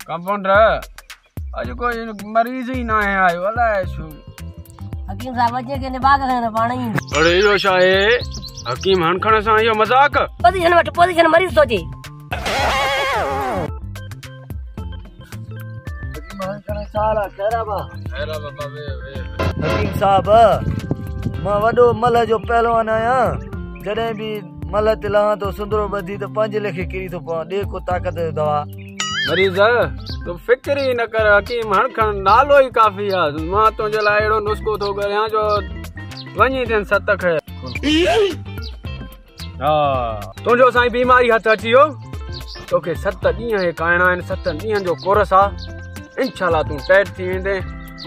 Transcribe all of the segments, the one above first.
Compounder अॼु कोई मरीज़ ई न आहे आयो, अलाए छो। हकीम साहब अचे के निभाग खण पाण ई। अरे इहो छा आहे हकीम हणखण सां इहो मज़ाक? पोजीशन वठ, पोजीशन मरीज़ थो अचे। हकीम हणखण सारा खैरा बा। खैरा बाबा वे वे। हकीम साहब मां वॾो मल्ह जो पहलवान आहियां, जॾहिं बि मल्ह ते लहां थो सुंदरो ॿधी त पंहिंजे लेखे किरी थो पवां, ॾे को ताक़त जो दवा। मरीज़ तूं फिक्र ई न कर, हकीम हणखण नालो ई काफ़ी आहे। मां तुंहिंजे लाइ अहिड़ो नुस्ख़ो थो करियां जो वञी थियनि सत खे। हा तुंहिंजो साईं बीमारी हथु अची वियो, तोखे 7 ॾींहं खाइणा आहिनि, 7 ॾींहनि जो कोर्स आहे। इंशाअल्लाह तूं टाइट थी वेंदे,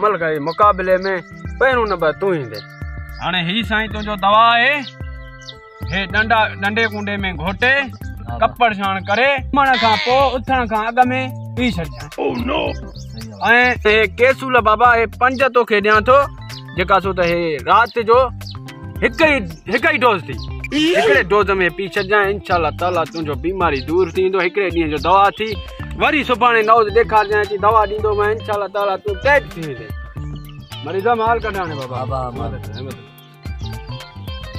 मुल्क जे मुक़ाबले में पहिरियों नंबर तूं ईंदे। हाणे ही साईं तुंहिंजो दवा आहे, हे डंडा डंडे कुंडे में घोटे कपड़ छाण करे उथण खां पोइ उथण खां अॻु में पी छॾिजांइ। ऐं हे कैसूल बाबा हे 5 तोखे ॾियां थो, जेका सो त हे राति जो हिकु ई डोज़ थी, हिकिड़े डोज़ में पी छॾिजांइ। इंशाअल्लाह ताला तुंहिंजो बीमारी दूर थी वेंदो। हिकिड़े ॾींहं जो दवा थी, वरी सुभाणे नओ ॾेखारिजांइ, अची दवा ॾींदोमांइ, इंशाअल्लाह ताला तूं टाइट थी वेंदे। मरीज़ माल कढाणे बाबा। बाबा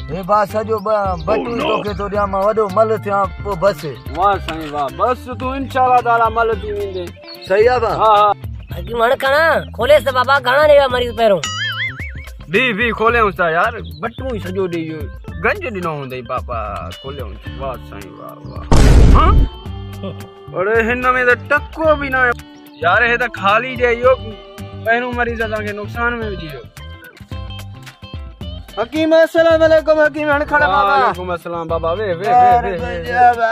हे बा सॼो बटू तोखे थो ॾियां, मां वॾो मल थियां पोइ बसि। वाह साईं वाह, बसि तूं इंशाअल्लाह ताला मल थी वेंदे। सही आहे बा। हा हा हकीम हणखण खोलेसि त बाबा, घणा ॾे मरीज़ पहिरियों। बी बी खोलियऊंसि था यार, बटू ई सॼो ॾेई वियो, गंज ॾिनो हूंदई बाबा, खोलियऊंसि। वाह साईं वाह वाह। हा अड़े हिन में त टको बि न आहे यार, हे त खाली ॾे इहो पहिरियों मरीज़ असांखे नुक़सान में विझी वियो। हकीम अस्सलाम वालेकुम। हकीम हणखण बाबा। वालेकुम अस्सलाम बाबा। वे वे वे वे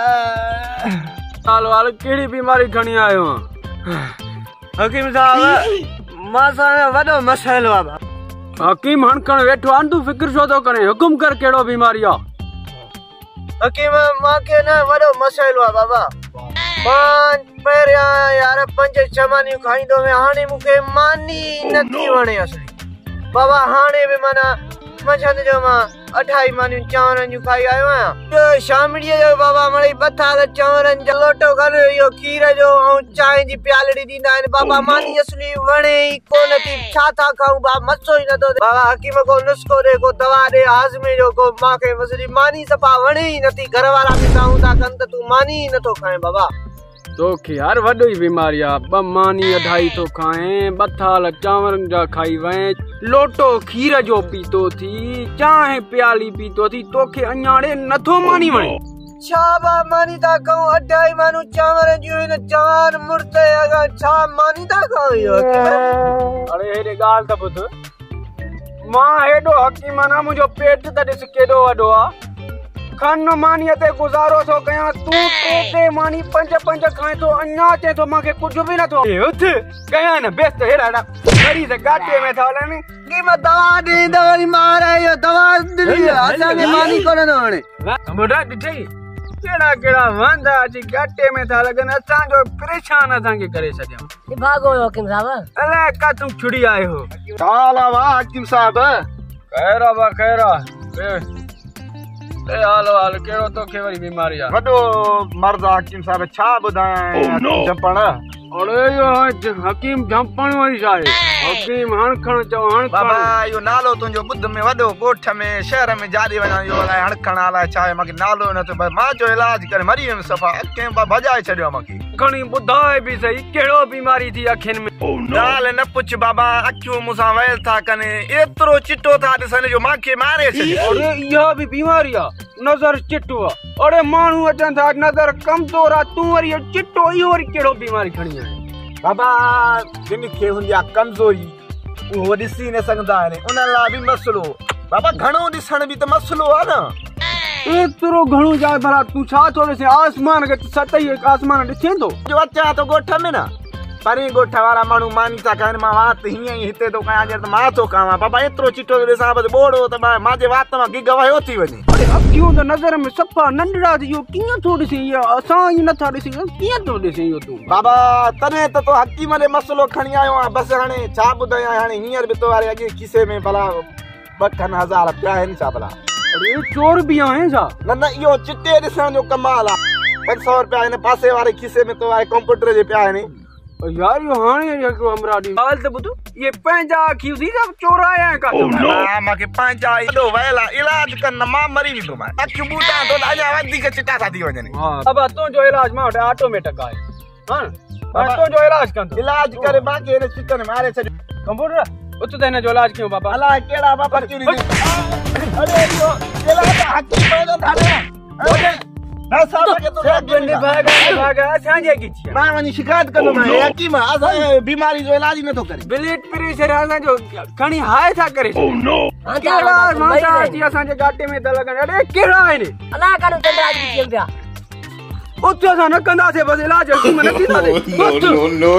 हाल वाल केड़ी बीमारी खणी आयो? हकीम साहब मां सां वॾो मसइलो आहे बाबा। हकीम हणखण वेठो आहे, तूं फिक्र छो थो करे, हुकुम कर केड़ो बीमारी आहे? हकीम मांखे न वॾो मसइलो आहे बाबा। मां पहिरियां यार 5-6 मानियूं खाईंदो हुउसि, हाणे मूंखे मानी नथी वणे असली बाबा। हाणे बि माना मंझंदि जो मां 2.5 मानियूं चांवरनि जूं खाई आयो आहियां। शामड़ीअ जो बाबा मड़ई 2 थाल चांवरनि जो लोटो खणु, इहो खीर जो ऐं चांहि जी प्यालड़ी ॾींदा आहिनि बाबा। मानी असली वणे ई कोन थी, छा था खाऊं बाबा, मसो ई नथो। बाबा हकीम को नुस्ख़ो ॾे, को दवा ॾे हाज़मे जो, को मूंखे असली मानी सफ़ा वणे ई नथी। घर वारा बि साहूं था कनि त तूं मानी ई नथो खाएं बाबा। तोखे यार वॾो ई बीमारी आहे, 2 मानी 2.5 थो खाएं, 2 थाल चांवरनि जा खाई वएं, लोटो खीर जो पीतो थी, चांहि प्याली पीतो थी, तोखे अञा ॾे नथो मानी वणे। छा बा मानी था खाऊं 2.5 मानू चांवर जूं, हिन जवान मुड़ुस अॻियां छा मानी था खाऊं इहो? अड़े हेॾे ॻाल्हि त ॿुध, मां हेॾो हकीम आहियां, मुंहिंजो पेट त ॾिस केॾो वॾो आहे, खन मानीअ ते गुज़ारो थो कयां, तूं 3-3 मानी 5-5 खाएं थो, अञा चए थो मूंखे कुझु बि नथो। उथ कयां न बेस्ट हेड़ा हेड़ा मरीज़ गाटे में था हलनि। हकीम दवा ॾींदव वरी मार इहो दवा ॾिनी, असांखे मानी कोन थो वणे। मुंडा ॾिठई केड़ा केड़ा वांदा अची गाटे में था लॻनि, असांजो परेशान असांखे करे छॾियऊं। निभागो हुयो हकीम साहब। अलाए काथूं छुड़ी आयो हो। साल वाह हकीम साहब। खैर बा खैर। ए हाल हाल केड़ो तोखे वरी बीमारी आहे? वॾो मर्ज़ हकीम साहब, छा ॿुधायां जंपण। अड़े इहो हकीम जंपण वरी छा आहे? हकीम हणखण चओ हणखण। बाबा इहो नालो तुंहिंजो ॿुध में वॾो, ॻोठ में शहर में जाॾे वञा, इहो अलाए हणखण अलाए छा आहे, मूंखे नालो नथो, मां जो इलाज करे मरी वियुमि सफ़ा, अखियुनि भॼाए छॾियो आहे मूंखे। खणी ॿुधाए बि सही कहिड़ो बीमारी थी अखियुनि में? ॻाल्हि न पुछ बाबा, अखियूं मूंसां वयल था कनि, एतिरो चिटो था ॾिसनि जो मूंखे मारे छॾियो। अरे इहा बि बीमारी आहे, नज़र चिटो आहे। अड़े माण्हू अचनि था नज़र कमज़ोर आहे, तूं वरी इहो चिटो इहो वरी कहिड़ो बीमारी खणी आहे? बाबा जिन खे हूंदी आहे कमज़ोरी, उहो ॾिसी न सघंदा आहिनि, उन्हनि लाइ बि मसइलो बाबा। घणो ॾिसण बि त मसइलो आहे न। एतिरो घणो जाए भला तूं छा थो ॾिसे? आसमान खे सत ई आसमान ॾिसे थो। जो अचां थो ॻोठ में न, परे ॻोठ वारा माण्हू मानी था खाइनि, मां वात हीअं ई हिते थो कयां, ॼण त मां थो खावां बाबा। एतिरो चिटो थो ॾिसां, बसि ॿोड़ो त मुंहिंजे वात मां गिग वयो थी वञे। अरे अखियूं त नज़र में सफ़ा नंढड़ा थी, इहो कीअं थो ॾिसे? इहो असां ई नथा ॾिसी, कीअं थो ॾिसे इहो तूं? बाबा तॾहिं त तो हकीम ॾे मसइलो खणी आयो आहियां। बसि हाणे छा ॿुधायां, हाणे हींअर बि तो वारे अॻे खिसे में भला 2,000 पिया आहिनि छा भला? अरे चोर बि आहिनि छा? न न, इहो चिटे ॾिसण जो कमाल आहे। 500 रुपया हिन पासे वारे खिसे में तो वारे कंप्यूटर जे पिया आहिनि। यार यो हाणे हिकिड़ो हमरा ॾी ॻाल्हि त ॿुध, इहे पंहिंजा अखियूं थी सभु चोराया आहिनि काथे। ना माखे पंहिंजा एॾो वयल आहे, इलाज कर न मां मरी वेंदोमांइ। अखियूं ॿूटां थो त अञा वधीक चिटा था थी वञनि। हा बाबा तुंहिंजो इलाज मां वटि ऑटोमेटिक आहे। हा हाणे तुंहिंजो इलाज कंदो। इलाज करे बाक़ी हिन चिटनि मारे छॾियो। कंप्यूटर उथ त हिन जो इलाज कयूं बाबा। अलाए कहिड़ा बाबा चुरी। अरे इहो इलाज हकीम पंहिंजो था ॾियण। न साहब के तो निभागा असांजे गिची। मां वञी शिकायत कंदोमांइ, हकीम असांजे बीमारी जो इलाज ई नथो करे। ब्लड प्रेशर असांजो खणी हाई था करे। कहिड़ा मासा अची असांजे गाटे में था लॻनि। अरे कहिड़ा आहिनि? अलाए काॾो चंड गिची पिया। उथ असां न कंदासीं, बसि इलाज हकीम न थींदासीं। No, no, no.